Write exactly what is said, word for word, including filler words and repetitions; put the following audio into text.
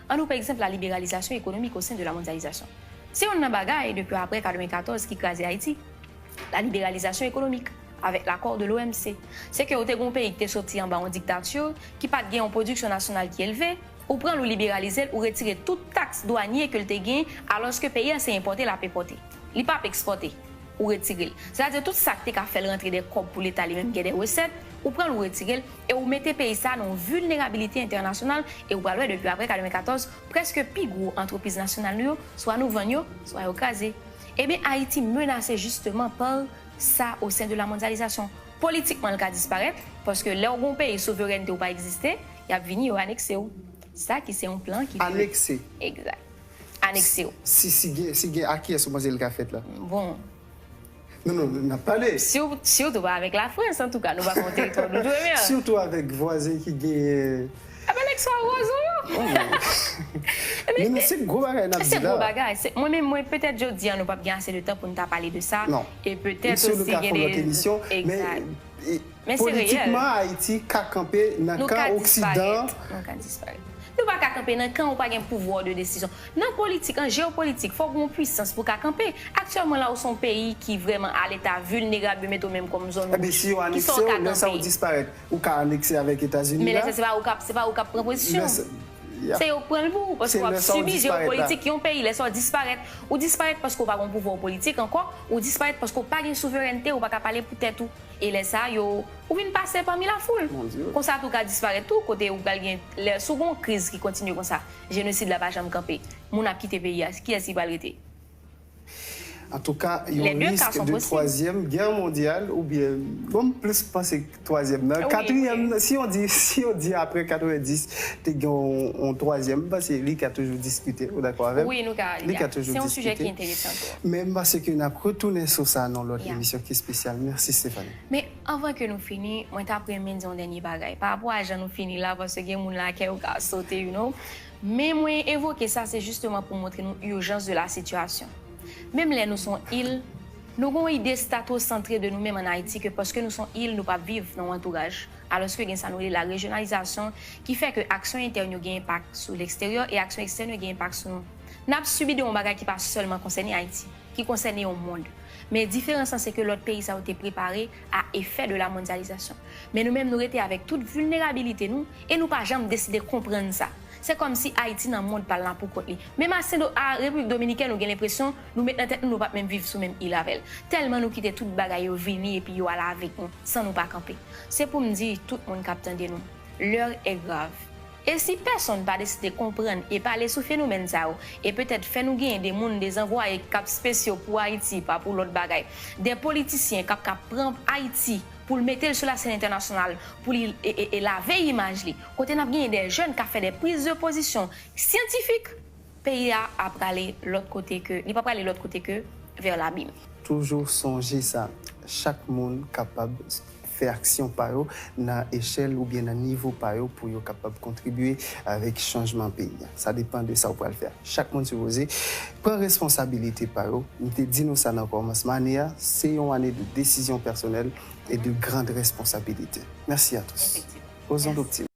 Ann nou pran egzanp la libéralisation économique au sein de la mondialisation. Se youn nan bagay, depi aprè katrevenkatòz, ki kraze Ayiti. La libéralisation économique, avèk l'accord de l'O M C. Se ke ou te gen yon peyi ki te soti anba yon diktati, ki pa t gen yon pwodiksyon nasyonal ki elve, ou pran l, ou liberalize l, ou retire tout taks dwanye ke l te gen, alòske peyi a se enpòte l ap enpòte. Li p ap ekspòte. Ou retire l. Sètadi tout sa k te ka fè l rantre de kòb pou Leta li menm gen de resèt, ou pran l, ou retire l, e ou mete peyi sa nan yon vilnerabilite entènasyonal, e ou pral wè depi aprè katrevenkatòz, prèske pi gwo antrepriz nasyonal nou yo, swa nou vann yo, swa yo kraze. Ebyen, Ayiti menase jisteman pa sa au sein de la mondialisation. Politikman, l ka disparèt, paske lè w gen yon peyi, souverènte w pa egziste, y ap vini, yo anekse w. Sa ki se yon plan ki... Anekse. Egzak. Anekse w. Si, si gen, si gen, a kiyès ou panse l ka fèt la? Bon. Non, non, n ap pale. Sirtou pa avèk Lafrans, antouka, nou pa gen yon teritwa doudou, men. Sirtou avèk vwazen ki genyen. Ebyen, nèg sa wòz ou yo. Men non, se gwo bagay n ap di la. Se gwo bagay. Se, mwen menm, mwen, petèt jodi a, nou p ap gen ase de tan pou n ta pale de sa. Non. E petèt osi gen de... Egzak. Men se reyèl. Politikman, Ayiti ka kanpe nan kan Oksidan. Nou ka disparèt. Nou pa ka kanpe nan kan ou pa gen pouvwa de desizyon. Nan politik, an jewopolitik, fòk ou gen yon pwisans pou ka kanpe. Aktyèlman la, ou se yon peyi ki vrèman a leta vilnerab, yo mete w menm kòm zòn wouj. Ebyen, si yo anekse w, lè sa ou disparèt, ou ka anekse avèk Etazini la. Men lè sa, se pa ou k ap, se pa ou k ap pran pozisyon. Se yo k pran l pou ou, paske w ap sibi jewopolitik yon peyi. Lè sa w disparèt, ou disparèt paske w pa gen yon pouvwa politik ankò, ou disparèt paske w pa gen souverènte, ou pa ka pale pou tèt ou. E lè sa a, yo, ou vin pase pami lafoul. Konsa tou ka disparèt tou, kote ou pral gen, lè, si w gen yon kriz ki kontinye konsa, jenosid la pa janm kanpe, moun ap kite peyi a, kiyès ki pral rete? Antouka, yon risk de twazyèm gè mondyal, oubyen, bon, m plis panse twazyèm nan. Katriyèm nan, si yo di, si yo di aprè katrevenndis, te gen yon, yon twazyèm, m panse li ka toujou diskite. Ou dakò avè m? Wi, nou ka, li ka toujou diskite. Se yon sijè ki enteresan tou. Men m panse ke n ap retounen sou sa nan lòt emisyon ki espesyal. Mèsi, Stéphanie. Men anvan ke nou fini, mwen t ap renmen di yon dènye bagay. Pa rapò a jan nou fini la, paske gen moun la, kè yo ka sote, you know. Men mwen evoke sa, se jisteman pou montre nou ijans de la sitiyasyon. Menm lè nou se yon il, nou gen yon ide estato-santre de nou menm ann Ayiti ke paske nou se yon il, nou p ap viv nan yon antouraj. Alòske gen sa nou rele la rejyonalizasyon, ki fè ke aksyon entèn yo gen enpak sou leksteryè e aksyon ekstèn yo gen enpak sou nou. N ap sibi de yon bagay ki pa sèlman konsène Ayiti, ki konsène yon mond. Men diferans lan, se ke lòt peyi sa yo te prepare a efè de la mondyalizasyon. Men nou menm, nou rete avèk tout vilnerabilite nou e nou pa janm deside konprann sa. Se kòmsi Ayiti nan mond pa l la poukont li. Menm a Sen Do-, a Repiblik Dominikèn, ou gen lenpresyon nou met nan tèt nou, nou p ap menm viv sou menm il avè l. Tèlman nou kite tout bagay yo vini epi yo al avèk nou, san nou pa kanpe. Se pou m di tout moun k ap tande nou, l'heure est grave. E si pèsonn pa deside konprann e pale sou fenomèn sa yo, e petèt fè nou genyen de moun dezangwaye k ap spesyo pou Ayiti, pa pou lòt bagay, de politisyen k ap ka pran Ayiti pou l mete l sou lasèn entènasyonal, pou li e, e, e lave imaj li, kote n ap genyen de jèn k ap fè de priz de pozisyon syantifik, peyi a ap prale lòt kote ke, li pa prale lòt kote ke vers l'abîme. Toujou sonje sa, chak moun kapab fè aksyon pa yo nan echèl oubyen nan nivo pa yo pou yo kapab kontribye avèk chanjman peyi a. Sa depann de sa w pral fè. Chak moun sipoze pran responsabilite pa yo. M te di nou sa nan kòmansman ane a, se yon ane de desizyon pèsonèl e de grande responsabilité. Merci à tous. Osons l'optimisme.